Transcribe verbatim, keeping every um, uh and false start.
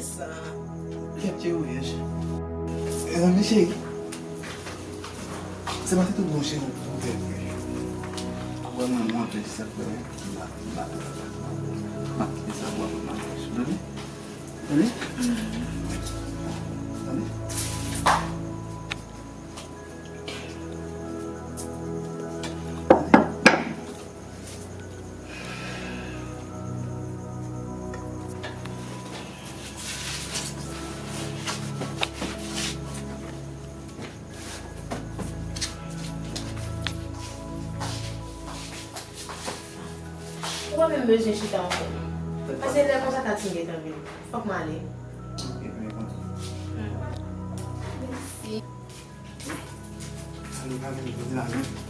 Sa. Kèt, cheri, w vèj. Mezanmi, cheri. Se pa te tout bon, cheri, ou fè vre. Ou wè mwen, mwen, fè sa, fè. M ap, m ap, m ap kite sa pou w ap maryaj. Tande? Tande? Tande? Ou pa menm bezwen chita ankò non. Paske lè konsa Tati gentan vini. Fòk m ale. Ok, mwen kontan. Hmm. Mèsi. Ann, ann, vin la, non?